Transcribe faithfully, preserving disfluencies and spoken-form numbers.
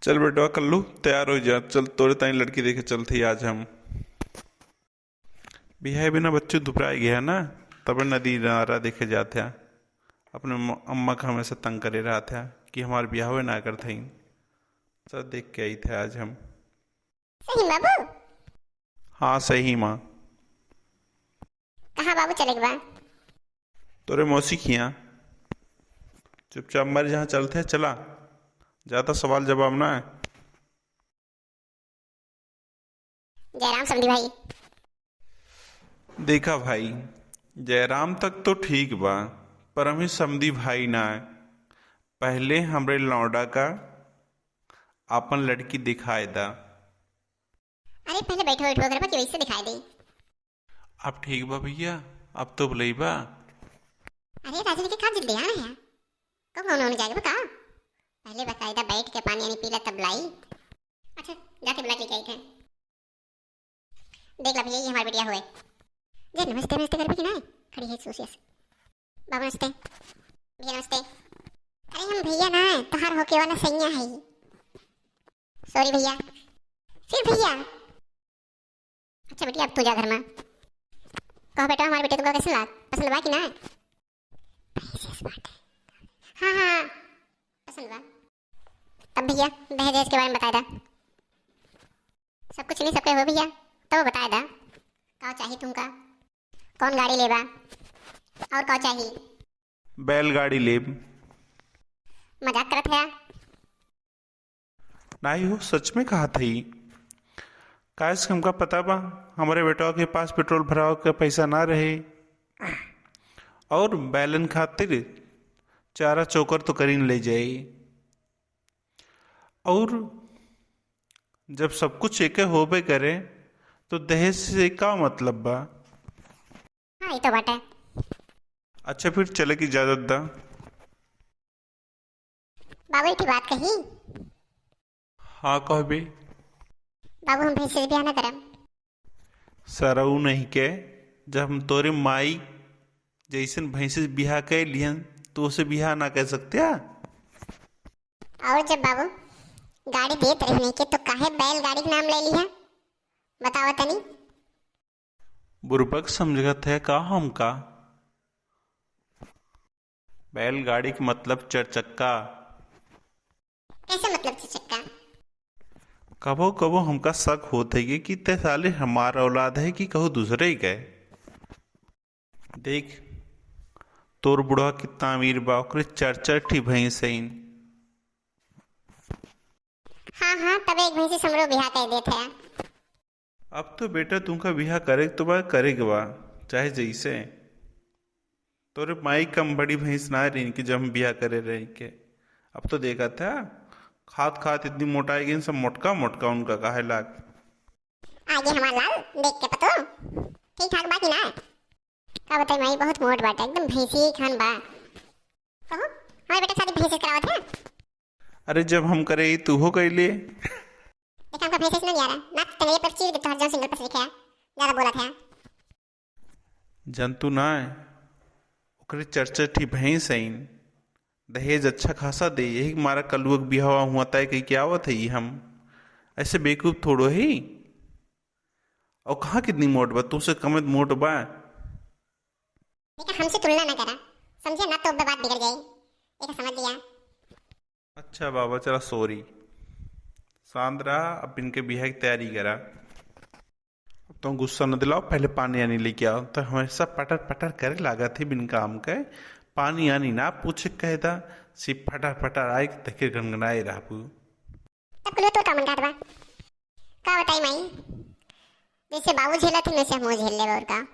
चल बेटवा कल्लू, तैयार होइ जा, चल तोरे ताई लड़की देखे चलत ही आज हम। बिहाए बिना बच्चू दुबराए गया ना, तबे नदी नारा देखे जात है। अपने म-, अम्मा का हमेसा तंग करे रहत है कि हमार बिहावे ना करत हईं। चल देख के आइत है आज हम। सही बाबू? हाँ सही माँ। कहाँ बाबू चले के बा? तोरे मौसी खिया। चुपचाप मर जहाँ चलत है चला, ज्यादा सवाल जवाब ना है। जयराम समधी भाई। देखा भाई, जयराम तक तो ठीक बा, पर हम ही समधी भाई ना है। पहले हमरे लौंडा का आपन लड़की दिखाए दा। अरे पहले बैठो बैठो, अगर बाकी वैसे दिखाई दे। अब ठीक बा भैया, अब तो बुलई बा। अरे राजन के का जल्दी आना है, कब होने होने जाएगा का? पहले बकायदा बैठ के पानी वानी पी ला तब लाई। अच्छा जाके बुला के लेके आई थे। देख ला भैया, ये हमार बिटिया हुए। जे नमस्ते नमस्ते करबे कि ना, खड़ी है सोसिया से। बाबू नमस्ते। भैया नमस्ते। अरे हम भैया ना है, तोहार होके वाला सैया है। सॉरी भैया। फिर भैया। अच्छा बेटी, अब तू जा घर में। कहो बेटा, हमार बेटी तुमका कैसे लाग? पसंद बा कि ना? हाँ हाँ, पसंद बा। तब भैया, दहेज के बारे में बताए दा। सब कुछ नहीं, सबके हो भैया, तब बताए दा। का चाही तुमका? कौन गाड़ी लेबा? और का चाही? बैलगाड़ी लेब। मजाक करत है? नाही हो, सच में कहत हई। काहे से हमका पता बा, हमरे बेटवा के पास पेट्रोल भरावे के पैसा ना रहे। और बैलन खातिर चारा चोकर तो करीन ले जाई। और जब सब कुछ एके होबे करे, तो दहेज से का मतलब बा? हाँ, ई तो बाटे। अच्छा, फिर चले की इजाजत दा। बाबू, एक ठे बात कही। हाँ, कहबे। बाबू, हम भैंस से बियाह ना करब। सरऊ नहीं के, जब हम तोरे माई जैसन भैंस से बियाह कर लिहन, तो उसे बियाह ना कर सकते आ? और जब बाबू गाड़ी देत रहने के, तो काहे बैलगाड़ी के नाम ले लिहा? बतावा तनी। बुरबक समझत है का हमका? बैलगाड़ी के मतलब चरचक्का। कैसे मतलब चरचक्का? कबो कबो हमका शक होत है कि ते साले हमार औलाद है कि कहू दूसरे ही के। देख, तोर बुढ़वा कितना अमीर बा, ओकरे चार चार ठी भैंस हईन। हाँ, हाँ, तब एक भैंसी से हमरो बियाह कर देत है। अब तो बेटा तुमका बियाह करे के तो बा, करे के बा, चाहे जैसे। तोरे माई कम बड़ी भैंस ना रही कि जब हम बियाह करे रही के। अब तो देखा था, खात खात इतनी मोटाई गई, सब मोटका मोटका उनका काहे लाग। आगे हमार लाल देख के पतो ठीक ठाक बा कि ना? का बताई माई, बहुत मोट बाटे, एकदम भैंसी खान बा। कहो, हमारे बेटा शादी भैंस से करावत है? अरे जब हम करे तू हो कैले। देखा हमका भैंस से ना यारा, ना टंगरे पर चीर के तोहर जौन सिंगल पसरी खाया, ज्यादा बोलत है। जंतु ना है, ओकरे चार चार ठी भैंस हईन, दहेज अच्छा खासा दे, यही मारा कलुआ के बियाहवा हुआ तय कई के आवत है हम। ऐसे बेवकूफ थोड़ो ही। और कहाँ कितनी मोट बा, तुमसे कम मोट बा। देखा, हमसे तुलना ना करा, समझे ना तो बात बिगड़ जाई। देखा, समझ लिया। अच्छा बाबा, चला सॉरी, शांत रहा, अब इनके बियाह की तैयारी करा। अब तुम गुस्सा न दिलाओ, पहले पानी आनी लेके आओ। तो हमेशा पटर पटर करे लागत है बिन काम के, पानी आनी ना पूछे कहता, सिर्फ फटर फटर आए तके गनगनाए रहबू। तब कुल तोर का मन कहत बा? का बताई माई, जैसे बाबू झेलत है वैसे हमहू झेल लेबे और का।